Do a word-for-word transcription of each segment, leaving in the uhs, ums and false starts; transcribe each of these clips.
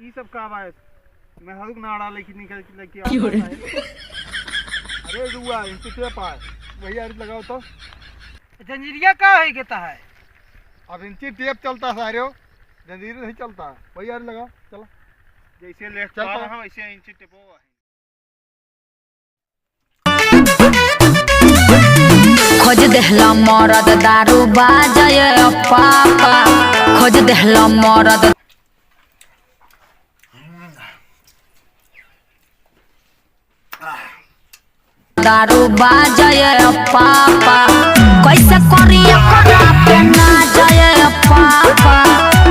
ई सब का बा? मैं हरुक नाड़ा लेके निकल के लेके क्यों रे? आता है। अरे रुआ, इंची टेप आए, वही यार लगाओ तो। जंजीरिया का है के तहा है? अब इंची टेप चलता सारे हो, जंजीर नहीं चलता। वही यार लगाओ, चलो। जैसे लेखपाल चल, चल। है, वैसे इंची टेपो है। खोज देहला मरद दारू बाजय पापा, खोज देहला मरद दारू बाजय पापा, कैसे करी एकरा पे ना जय पापा,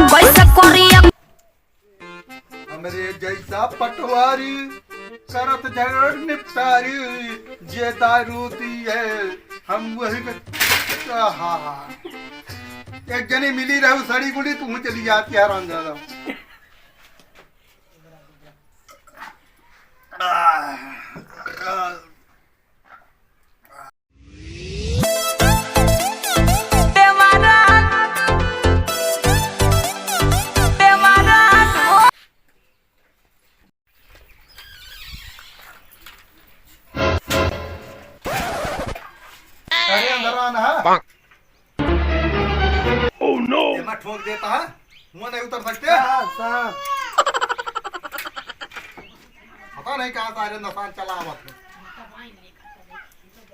कैसे करी एक- हमरे जैसा पटवारी करत झगड़ निपटारी, जे दारू दी है हम वही के। आहा। एक जनी मिली रहू सड़ी गुड़ी, तू चली जाती है हरामजादा। अरे अंदर आना है। Oh no! एमा ठोक देता है, मुँह नहीं उतर सकते। हाँ, हाँ। पता नहीं कहाँ से आयरन दसान चला आवत है।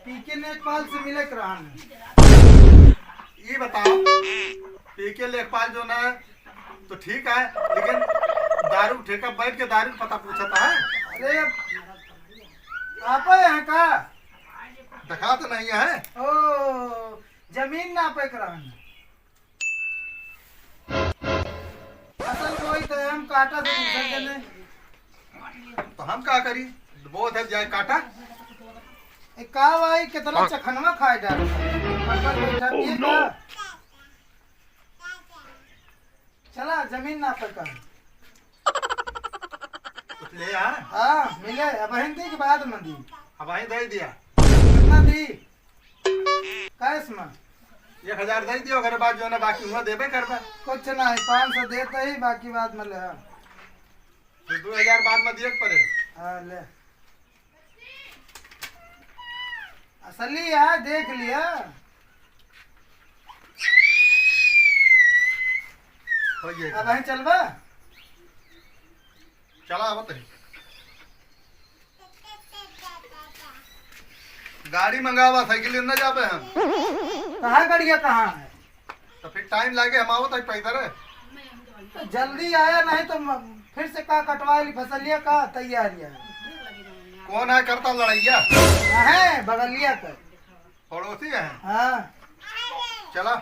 पी के लेखपाल से मिले के रहन। ये बताओ, पी के लेखपाल जो ना, तो ठीक है, लेकिन दारू ठेका बैठ के दारू का पता पूछता है। अरे, आप यहाँ का? देखा तो नहीं है। ओ, जमीन नापे के रहन। असल कोई तो हम काटा से दूसर के नहीं। तो हम का करी? बहुत है जाए काटा। ए, का भाई, कितना हाँ। चखनवा खाए डाल। ऊपर बैठा पिए का? चला, जमीन नापे का। कुछ ले आ? हाँ, मिले। अब हिंदी के बाद में दी। अब वहीं दे दिया। कितना दी? कैश में? एक हजार दे दियो, ओकरे बाद जो ना बाकी हुआ देबे करबा। कुछ नहीं, पाँच सौ देते ही, बाकी बाद में ले आ। फिर दो हजार बाद में दिए के पड़े। हाँ, ले। असली है, देख लिया। हो गया। अब वहीं चलबा? चला, आवत है। गाड़ी मंगावा, साइकिल ले ना जाबे हम। कहाँ गड़िया कहाँ है? तो फिर टाइम लागे, हम आवत है पैदल है। तो जल्दी आया, नहीं तो म-, फिर से का कटवा ली फसलिया का तैयारी है। कौन है करता लड़ैया? है बगलिया का। पड़ोसी है? हाँ। चला,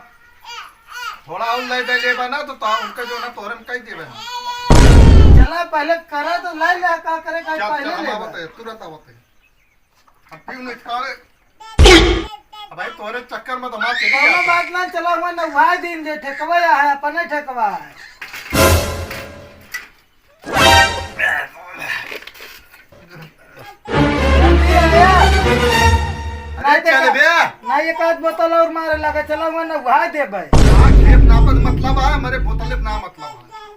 थोड़ा और ले दे लेबा ना तो, तो उनका जो ना तोरे में कह देबे हम। चला, पहले करा तो ले ले, का करे का चल, पहले चल, हम लेबा। आवत है, तुरंत आवत है। हम पीऊ नहीं खावे। अब भाई तोरे चक्कर में तो मार चली कौनो जाता। बात ना, चला हुआ ना, वही दिन जे ठेकवा है, अपने ठेकवा है। जल्दी आया। अरे, नहीं चल देखा, बे। नहीं एक आध बोतल और मारे लगा, चला हुआ ना, वहाँ दे भाई। हाँ, खेप नापत मतलब है, हमारे बोतल ना मतलब है।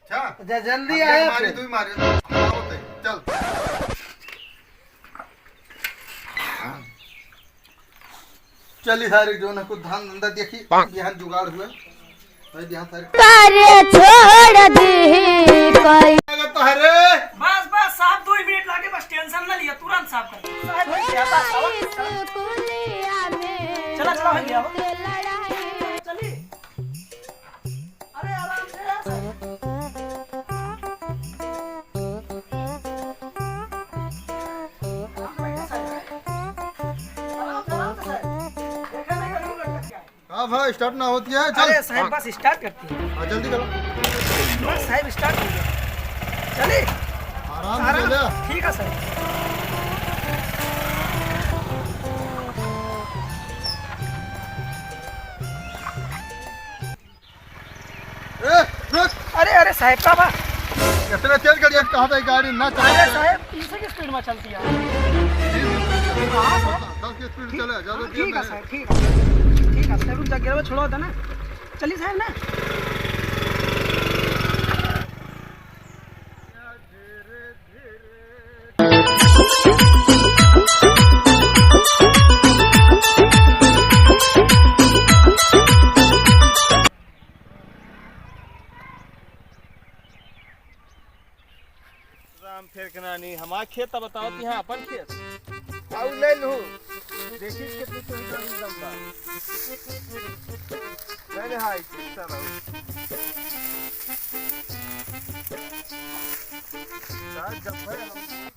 अच्छा? जा, जल्दी हम एक आया मारी, फिर। तू ही मारे, हम आवत है, चल। चली सारे जो ना कुछ धान धंधा देखी, बिहान जुगाड़ हुए। भाई बिहान सारे करे छोड़ दी कोई। लगत है रे। बस, बस, साहब, दो ही मिनट लागे, बस टेंशन ना लिया, तुरंत साफ कर। साहब, भैया, बस, आओ। स्कूलिया में चला, चला, भैया, आओ। लड़ाई। चलिए। अरे, आराम से, आराम से। आराम से, आराम से, साहब। देखे नहीं, कभी लटक जाए। का भाई, स्टार्ट ना होती है? चल। अरे साहब, बस स्टार्ट करती है। हाँ, जल्दी करो। बस साहब, स्टार्ट हो गया। चलिए। आराम से आराम। चले। ठीक है सर। ए, रुक। अरे, अरे साहब, का बा? इतने तेज गाड़ी कहाँ से गाड़ी ना चला? अरे साहब, तीस की स्पीड में चलती है। हाँ, सर। दस की स्पीड चले, ज्यादा तेज ठीक है, नहीं। सर, ठीक है। ठीक है, सर, रुक जा, गियर में छोड़ा होता ना। चलिए साहब ना। राम फेर के नानी, हमार खेत त बताओ, कि हाँ, अपन खेत। आऊ ले लू। देखी कितनी चोरी का एकदम बा। ले ले, हाय, कितना रहो। साथ जब है हम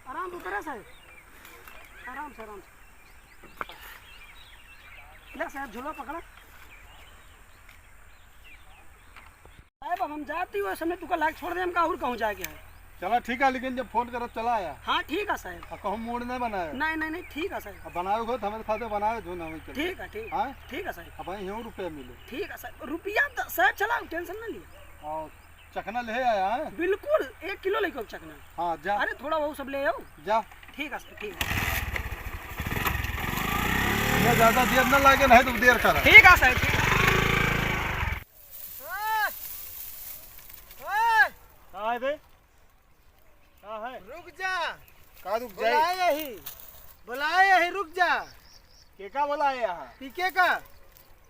आराम से उतरा साहेब, आराम से, आराम से। ले साहेब, झोला पकड़ा। साहेब, अब हम जाती हुए समय तुका लाग छोड़ दे, हमका और कहूँ जाए के है। चला ठीक है, लेकिन जब फोन करब चला आया। हाँ ठीक है साहेब। अब कहूँ मूड नहीं बनाए। नहीं, नहीं, नहीं, ठीक है साहेब। अब बनाए हो तो हमारे साथ बनाए जो ना हमें चल। ठीक है, ठीक। हाँ? ठीक है साहेब। अब वहीं रुपया मिले। ठीक है साहेब, रुपया तो साहेब चला, टेंशन ना लिया। और चखना ले आया है? बिल्कुल, एक किलो लेके आओ चखना। हाँ, जा। अरे, थोड़ा वो सब ले आओ। जा। ठीक है सर, ठीक है। ये ज्यादा देर ना लागे, नहीं तो देर करा। ठीक है सर, ठीक है। ओए! ओए! का है बे? का है? रुक जा। का रुक जाए? बोलाए यही, बोलाए यही, रुक जा। के का बोलाए यहाँ? पीके का,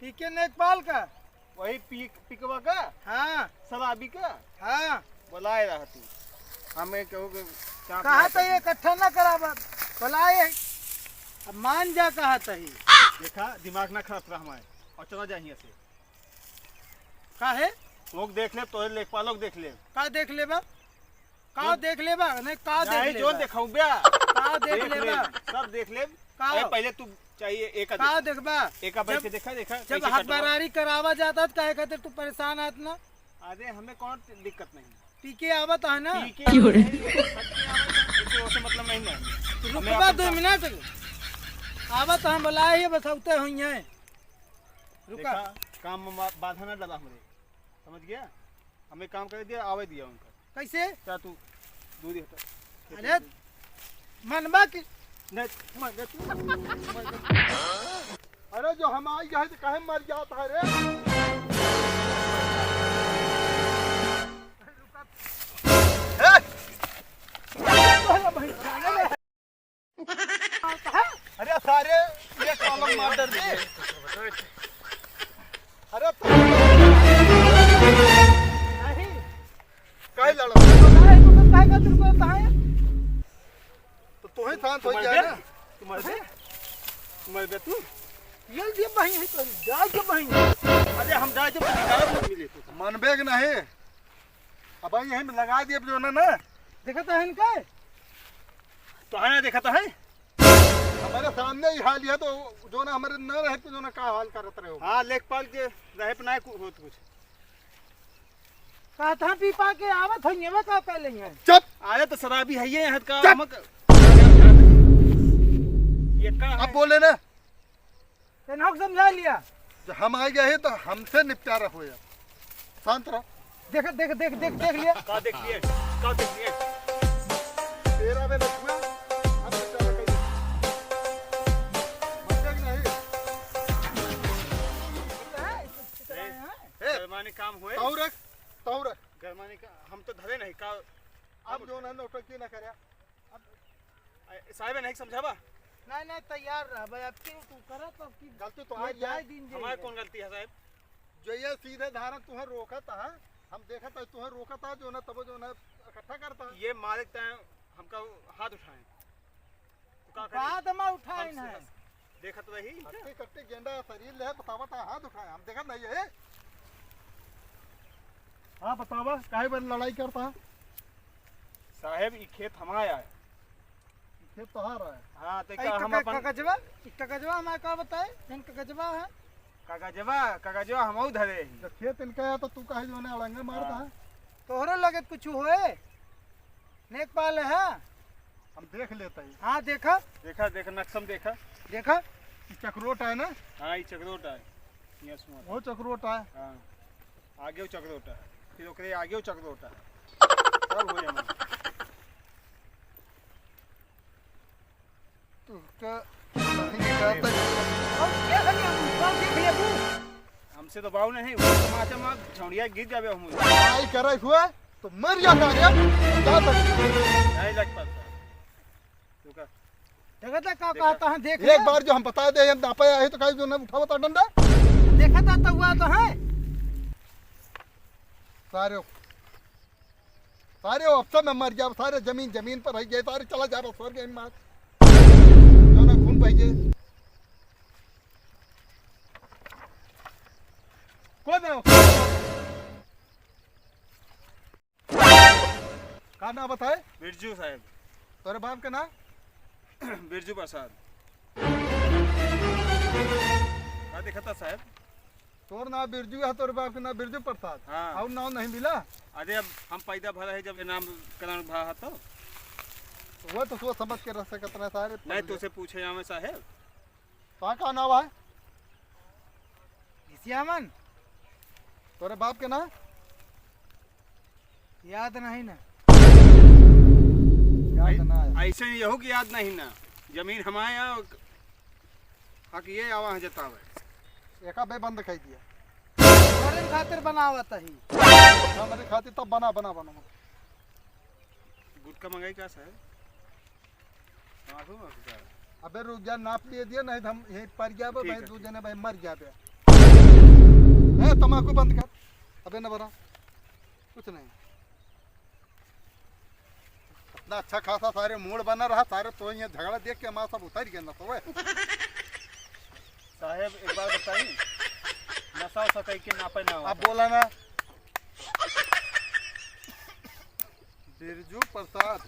पीके नेकपाल का। वही पी-, पिकवा का? हाँ। शराबी का? हाँ। बोलाए रहा तू। हमें कहू के क्या कहा बात तो है? ये इकट्ठा ना करावा। बोलाए। अब मान जा कहा तही। देखा, दिमाग ना खराब करा हमारे। और चला जा यहाँ से। का है? लोग देख ले, तोरे लेखपालों को देख ले। का देख लेबा? का जो देख लेबा? नहीं, का देख नहीं, लेबा? जो देखाऊं बे। का देख देख ले, लेबा? सब देख ले। का? अरे पहले तू चाहिए एक का आदमी। देखबा? एक आदमी जब, के देखा, देखा, जब कैसे हक कटवा? बरारी करावा जाता तो काहे खातिर तू परेशान आत ना? अरे हमें कौन दिक्कत नहीं। पीके आवत है ना? पीके क्यों रे? आवत है, इससे ओसे मतलब नहीं ना। रुकबा हमें अपन दो काम मिनट। आवत हम बोलाए ही बसौते हुई हैं। रुका। देखा, काम में बा-, बाधा ना डाला हमरे। समझ गया? हमें काम करे दिया, आवे दिया उनका। कैसे? क्या तू दूरी हटा। अरे, मनबा की नहीं, मर जा तू, मर जा तू। अरे, जो हम आई गए तो काहे मर जाता है रे? ए! अरे सारे, ये कॉलम मार दे। अरे तो नहीं। काहे लड़ो? अरे तू सब काहे का तुमको कहा है? तो तू ही शांत हो जाए ना। तू मर बे। तू मर बे तू। ये, ये भाई है तो, जा के भाई। अरे हम जाए थे, पर गाँव में मिले तो। मनबे के नहीं। अब भाई यहीं में लगा दिए जो ना, ना। देखा तो है इनका? तो है ना, देखा तो है। हमारे सामने ही हाल है, तो जो ना हमारे ना रहे, तो जो ना का हाल करत रहे हो। हाँ, लेखपाल के रहे पे ना कु-, होत कुछ। कहा था पी पा के आवत है, ये का कर लेंगे? चुप। अरे तो शराबी है ये, हद का चुप। हमक-, ये का है? अब बोले ना। तेनहक समझा लिया। जब हम आ गए हैं तो हमसे निपटारा हो यार। शांत रहो। देख, देख, देख, देख, देख लिया। का देख लिए? का देख लिए? तेरा बे लक्ष्मण, हम निपटारा कर देंगे। मर जाएगी नहीं। ए, गरमाने काम हुए? ताऊ रख, ताऊ रख। गरमाने का, हम तो धरे नहीं का। अब जो ना नौटंकी ना करे। अब ए, साहब, नहीं समझावा? नहीं, नहीं, तैयार रह भाई, अब क्यों तू करत, अब की गलती तो मैं आज जाए यार। दिन जे हमार है। कौन गलती है, साहब? जो ये सीधे धारा तुहे रोकत है, हम देखत है तुहे रोकत है, जो ना तब जो ना इकट्ठा करता है। ये मालिक तय हमका हाथ उठाए। तो का करी? बात में उठाए हमसे ना। बस देखत रही। कट्टे, कट्टे गेंडा शरीर ले, बतावत है, हाथ उठाए, हम देखत नहीं है। हाँ, बतावा, काहे बर लड़ाई करता है? साहेब, ई खेत हमारा है। ई खेत तोहार है? हाँ, तो आई का हम काका, अपन कागजवा, ई कागजवा हमारा का बताए? जन कागजवा है? कागजवा, कागजवा हमहू धरे ही। जब खेत इनका है, तो तू काहे जो है अड़ंगा मारता हाँ। है? तोहरो लगे कुछ होए? लेखपाल है? हम देख लेते हैं। हाँ, देखा। देखा, देखा, नक्शा में देखा। देखा। ई चकरोट है ना? हाँ, ई चकरोट है। ये सुनो। वो चकरोट है। हाँ। आगे वो चकरोट है। फिर ओकरे आगे वो चकरोट है। सब हो जाए। तू का नहीं जाता। और क्या कर लिया तू? और देख लिया तू? हमसे तो बाऊ नहीं, वो तमाचा मार, झौड़िया गिर जावे हम। लड़ाई करे हुए तो मर जाता रे। जा तक। नहीं लग पाता। रुका। देखा था का देखा। कहता है, देख एक ले। बार जो हम बता दे, हम नापे आए तो काहे जो ना उठावा था डंडा। देखा था तो हुआ तो है। सारे, सारे अब सब में मर जाओ, सारे जमीन, जमीन पर रह गए, सारे चला जाओ स्वर्ग में मार। जो ना खून बह गए। कौन है? का नाम बताए? बिरजू साहब। तोरे बाप के नाम? बिरजू प्रसाद। का देखा था साहब? तोर नाम बिरजू है, तोरे बाप के नाम बिरजू प्रसाद। हाँ। और नाम नहीं मिला? अरे अब हम पैदा भरा है जब ये नाम करण भा है तो। वो तो सोच समझ के रह सकत ना सारे। नहीं तो उसे पूछे जावे साहब। तो का नाम है? घिसियामन। तोरे बाप के नाम? याद नहीं ना। याद ना है। ऐसे ही यहू की याद नहीं ना। जमीन हमारे यहाँ, हक ये आवा है जतावे। एका बे बंद कर दिया। तोरे खातिर बनावत ही। हमरे खातिर तब बना, बना, बना, बना। गुटखा मंगाई का साहब? तमाकू मंगाई का? अबे रुक जा, नाप लिए दिया, नहीं तो हम यहीं पर जाबे, ठीक भाई, है, दो ठीक। जने भाई मर जाबे। ए, तमाकू बंद कर। अबे न बना। कुछ नहीं। इतना अच्छा खासा सारे मूड बना रहा, सारे तो ये झगड़ा देख के हमारा सब उतर गया ना तो। साहेब, एक बात बताई, नशा वशा कई के नापे ना अब होता। बोला ना। बिरजू प्रसाद।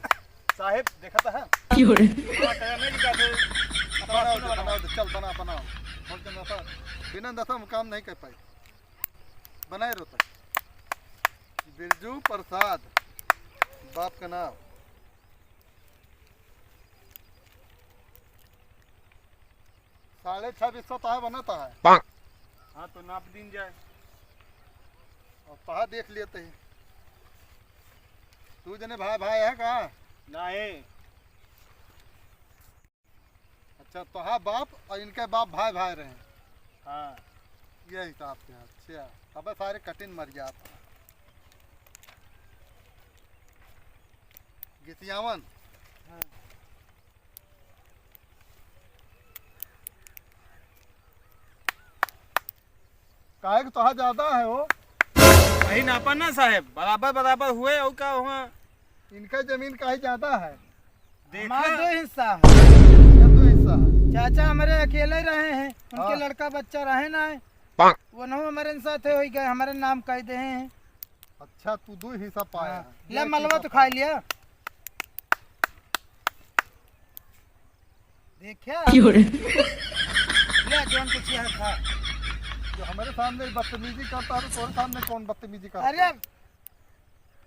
साहेब, देखा था, हाँ? क्यों रे? हाँ, कहे नहीं कि जाते, बनाओ दे, बनाओ दे, चल, बना, बनाओ। और क्या नशा, बिना नशा में काम नहीं कर पाई। बनाए रहता। बिरजू प्रसाद, बाप का नाम। साढ़े छब्बीस सौ तो है, बनता है। हाँ, तो नाप दीन जाए। और पहा देख लेते हैं। तू जने भाई, भाई है का? नहीं। अच्छा, तोहार बाप और इनके बाप भाई, भाई रहे। हाँ। ये हिसाब से, अच्छा। तबे सारे कटिन मर जाता। घिसियावन। हाँ। काहे कि तोहार ज्यादा है हो। वही नापा ना साहेब, बराबर बराबर हुए और का हुआ? इनका जमीन काहे ज्यादा है? देखा? हमारा दो हिस्सा है। क्या दो हिस्सा है? चाचा हमारे अकेले रहे हैं, उनके हाँ। लड़का बच्चा रहे ना है। वो नौ हमारे साथ है, हो गए, हमारे नाम कह दे हैं। अच्छा, तू दो हिस्सा पाया हाँ। है। ले, ये मलवा तो खा लिया। देखा? क्यों रे? ले, जोन कुछ यहाँ खा। जो हमारे सामने बदतमीजी करता है, तो तोरे सामने कौन बदतमीजी करता अरे, है? अरे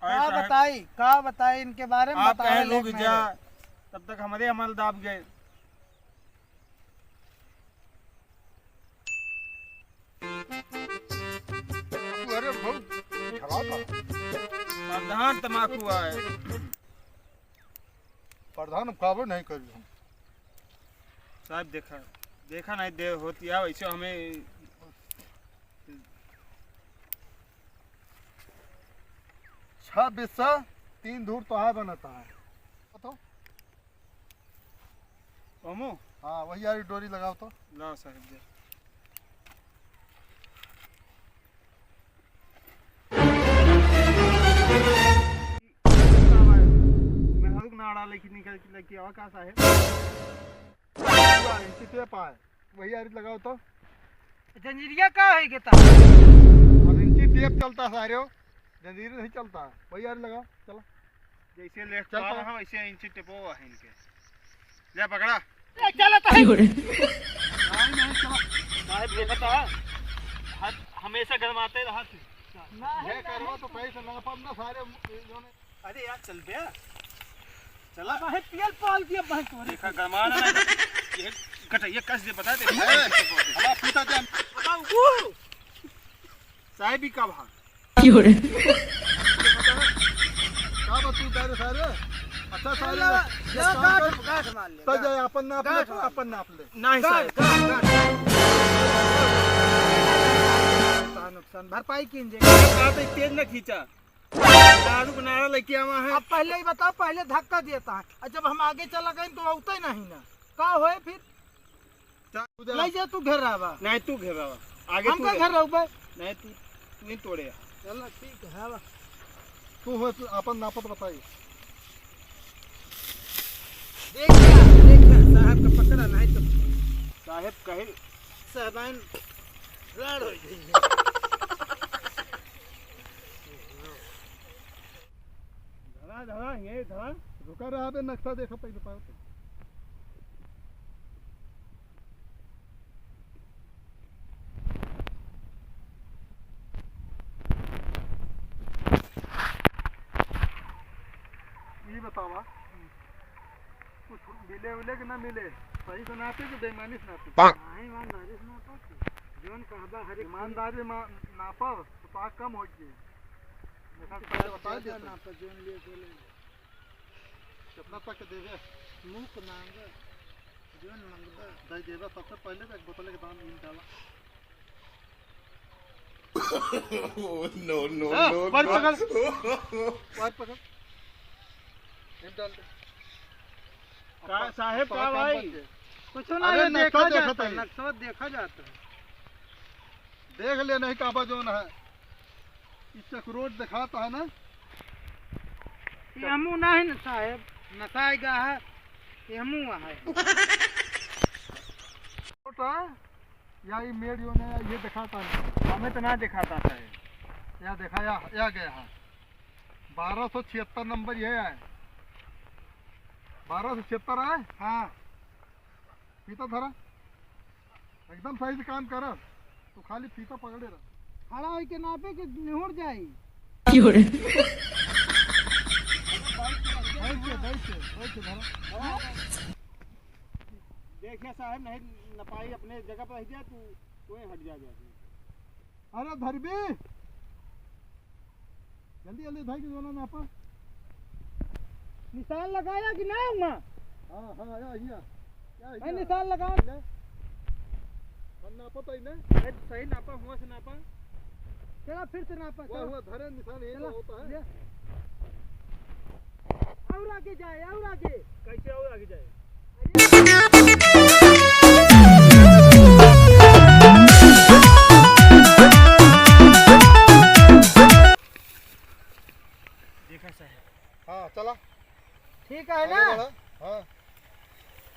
का साहब, बताई, का बताई इनके बारे में, आप बताओ कहे एक लोग मिनट। जा, तब तक हमारे हमाल दाब गए। अरे भाई, खराब है। प्रधान तमाकू आए। प्रधान अब काबू नहीं करी हम। साहब देखा, देखा नहीं दे होती है वैसे हमें। छह बिस्सा, तीन धूर तो है बनता है। तो ओमो? हाँ, वही यार डोरी लगाओ तो। लाओ साहब दे। मेहरुक नाड़ा लेके निकल के लेके आवा का साहेब? पूरा इंची टेप आए, वही यार लगाओ तो। जंजीरिया का है के ता? अब इंची टेप चलता सारे हो, जंजीर नहीं चलता, वही यार लगाओ, चला। जैसे लेट चल पा पा। रहा, वैसे इंची टेपो है इनके। ले पकड़ा। ए, चला तो है। क्यों रे? नहीं, नहीं, चला। साहेब देखा था, हर, हमेशा गरमाते रहा तू। नहीं, ये नहीं। करवा तो पैसे ना पाम ना सारे इन्होंने। अरे यार, चल बे। चला। काहे पियल पाल दिया बहन तोरे? देखा, गरमाना नहीं। ये गटैया कस दे, बता दे। ए, हमारा फूटा दे। बताओ, वो। साहेब ही का भाग। क्यों रे? का बा तू डारे सारे? अच्छा सारे, चला, ये जा काम गांठ, कर। गांठ मार ले, तो गांठ। जा अपन नाप ले, गांठ तो मार। अपन नाप ले। नहीं गांठ, साहेब। गांठ, गांठ। नुकसान, नुकसान भरपाई कीन जे। बात है, तेज न खींचा। दारू का नारा लेके आवा है। अब पहले ही बताओ, पहले धक्का देता है, और जब हम आगे चला गए तो होता ही नहीं ना। का होए फिर? चा-, उधर। लइ जा तू घर रहा बा। नहीं, तू घर रहा बा। आगे हम तू का घर। घर रहू बा? नहीं, तू, तू ही तोड़े आ। चलो, ठीक है, बा। तू हो, तू अपन नापत बताई। देख लिया, देख लिया, साहब का पकड़ा नहीं तो। साहब कहे। साहबान लाड़ हो जाएंगे। धरा, धरा, ये धरा। रुका रहा बे, नक्शा देखा पहले पाओ तो। ई बतावा, कुछ मिले उले कि ना मिले? सही से नापे कि बेईमानी से नापे? पाक। हाँ, ईमानदारी से नापा कि। जौन कहबा हर एक चीज। ईमानदारी मा-, नापब तो पाक कम होइ गई। देखा, पहले बता देते। नापा, जौन लिए बोले। कितना तक देवे? मुँह के मांगा, जौन मांगबा। दे देबा, सबसे पहले तो एक बोतल के दाम इन डाला। Oh, no, no, हाँ, no, ऊपर no। पकड़। ऊपर पकड़। इन डाल दे। का साहेब, का भाई? कुछ ना, अरे, ये नक्शा देखा जाता है। नक्शा देखा जाता है। देख ले नहीं काबा जौन है। ई चकरोट देखाता है ना? ये हमू ना है ना साहेब, नसाए गा है, ये हमू है। चकरोट है? या ई मेड़ जौन है, ये देखाता है? हमें तो ना देखाता है। या देखा, या, या गया है। बारह सौ छिहत्तर नंबर ये है। बारह सौ छिहत्तर है? हाँ। फीता धरा, एकदम सही से काम कर, तू खाली फीता पकड़े रह। खड़ा होके नापे के निहुर जाई। क्यों रे? बैठ के, बैठ के, बैठ के धरा। देखिए साहब, नहीं नपाई, अपने जगह पर रह जा, तू, तू ही हट जा, जा। अरे धरबी, जल्दी जल्दी धर के जोना नापा। निशान लगाया कि ना हुआ? हाँ, हाँ, या, या। या, भाई, या। निशान लगा। ले। हम नापा तो ही ना। अरे, सही नापा, हुआ से नापा। चला, फिर से नापा, वाह, चला। हुआ, धरे निशान, यही चला, तो होता है। ले। और आगे जाए, और आगे। कैसे और आगे जाए? देखा साहब। हाँ, चला। ठीक है आगे ना? बढ़ा। हाँ।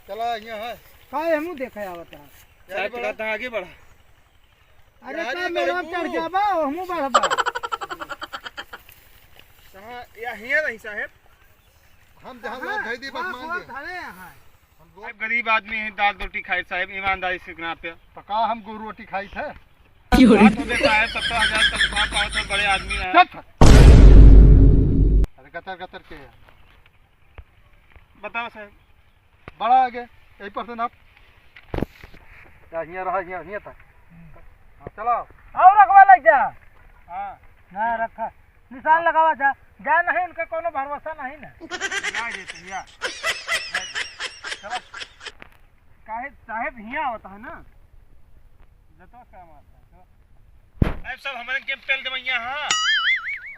चला, यहाँ है। का हमू देखे आवत है? साहब, बढ़ा। कहता आगे बढ़ा। अरे, यार, का ये मेरा लड़कू। चढ़ जाबा, हमू बढ़बा। कहाँ? या हियाँ रही साहब। हम जहाँ हाँ, लात धई दी, बस हाँ, मान हुआ ले। धरे हैं। हम लोग साहब गरीब आदमी हैं, दाल रोटी खाए साहब, ईमानदारी से ना पे। तो का हम गो रोटी खाई थे? क्यों रे? बात होते साहब, सत्तर हजार तनख्वाह पावत है, बड़े आदमी हैं। चुप। अरे गतर गतर के है। बताओ साहब। बड़ा आगे, यही पर से नाप। या हियाँ रहा, हियाँ, हियाँ तक। हाँ, चलाओ। और रखवा लग जा। हाँ। ना रखा। निशान लगावा जा। जा नहीं, उनका कोनो भरोसा नहीं ना। ना देते, या। चला। काहे साहेब हियाँ आवत है ना? जतवा से मारता है। साहेब सब हमरे के पेल देवैया, हाँ।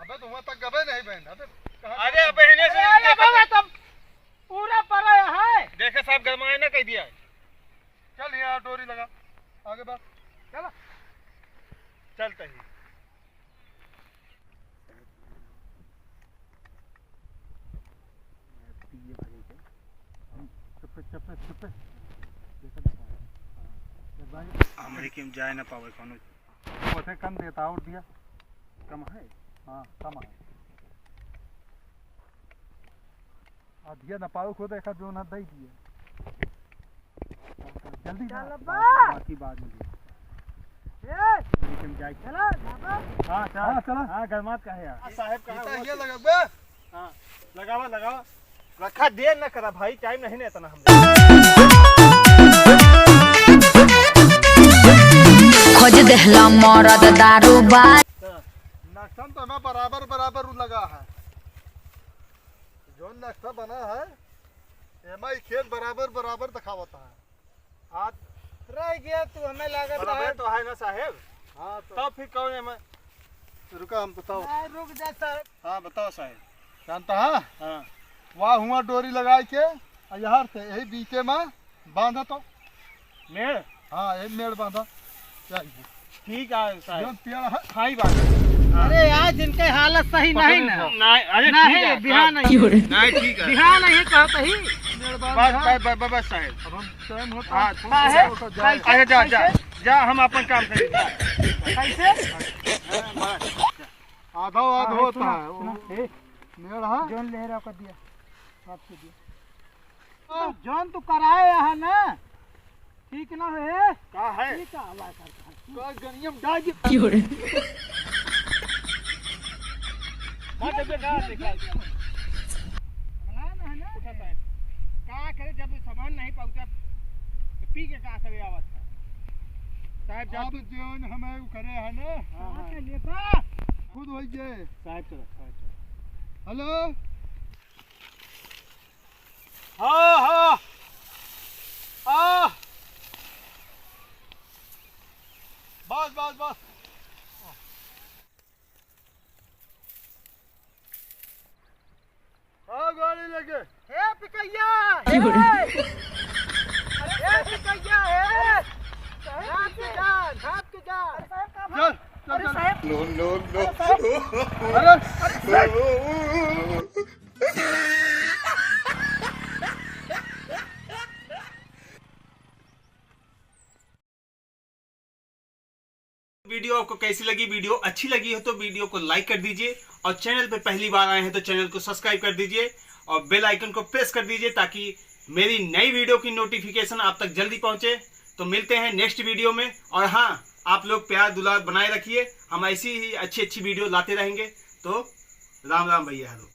अबे तो वहाँ तक गबे नहीं बहन। अबे कहाँ अरे, गबे? अब इन्हें से अरे, देख बाबा, तब पूरा पड़ा है। देखे साहब, गरमाए ना कह दिया है। चल यहाँ डोरी लगा, आगे बढ़। चला। चलता ही। चुप्पे, चुप्पे, चुप्पे। देखा ना। हमरे के जाए ना पावे कोनो। ओसे कम देता और दिया। कम है? हाँ, कम है। आ दिया ना पाऊ खुद, एक हाथ जो ना दे दिए। जल्दी जा, चल बा। बाकी, बाकी बाद में दिया। ए! लेकिन जाए। चला, जा बा। हाँ, चल। हाँ, चला। हाँ, गरमात का है यार। आ, साहेब कहाँ ये हुआ? ये लगा बे। हाँ, लगावा, लगावा। रखा देर न करा भाई, टाइम नहीं ना इतना हमरे। खोज देहला मरद दारू बा। नक्शा तो हमें बराबर, बराबर उ लगा है। जो नक्शा बना है, एमा ई खेत बराबर, बराबर दिखावता है। आज रह गया तू, हमें लागत बराबर है। तो है ना साहेब? हाँ, तो तब फिर कौन एमा? रुका, हम बताओ। ना, रुक जा साहेब। हाँ, बताओ साहेब। जानता है? हाँ। वहाँ हुआ डोरी लगाई के, आ यहाँ से, यही बीचे में बांधा तो। मेड़? हाँ, एक मेड़ बांधा। चल। ठीक है, साहब। जौन पेड़ है। हाँ, ही बात है। हाँ। अरे यार, जिनके हालत सही पकड़ नहीं लो। ना। नहीं, अरे, नहीं, ठीक है, बिहान साहब। नहीं। नहीं, ठीक है। बिहान नहीं कहत ही। मेड़ बांधा। बस, बस, बस, बस, बस, साहब। अब हम टाइम होता हाँ, है, ठीक है। साहब, होता जाए। कैसे? अरे, जा, जा, कैसे? जा, हम अपन काम करें, जा। कैसे? आधा आध हाँ, होता सुना, है, सुना, वो ए, मेड़ है। जौन ले रहा ओकर दिया, आपके दिया। तो जौन तू कराए यहाँ ना, ठीक ना है। का है? ठीक है, हवा करता है। का गनियम डाल दे। क्यों रे? मार दे, ना, देखा। भला ना है ना। उठा साहब। का करे, जब सामान नहीं पहुंचा, तो पी के का करे आवत है? साहब, जब अब जौन हमें उ करे है ना, हाँ, हाँ। के लेबा? खुद होई जे। साहब चलो, साहब चलो। हेलो। हाँ, हाँ। हाँ। बस, बस, बस। हाँ, गाड़ी लेके। ए, पिकैया, ए। अरे, ए, पिकैया, ए। झाँप के जा, झाँप के जा। चल, चल, अरे, चल। साहब। No, no, no। अरे, साहब। अरे, अरे, साहब। वीडियो आपको कैसी लगी? वीडियो अच्छी लगी हो तो वीडियो को लाइक कर दीजिए और चैनल पे पहली बार आए हैं तो चैनल को सब्सक्राइब कर दीजिए और बेल आइकन को प्रेस कर दीजिए ताकि मेरी नई वीडियो की नोटिफिकेशन आप तक जल्दी पहुंचे। तो मिलते हैं नेक्स्ट वीडियो में। और हाँ, आप लोग प्यार दुलार बनाए रखिए, हम ऐसी ही अच्छी अच्छी वीडियो लाते रहेंगे। तो राम राम भैया, हेलो।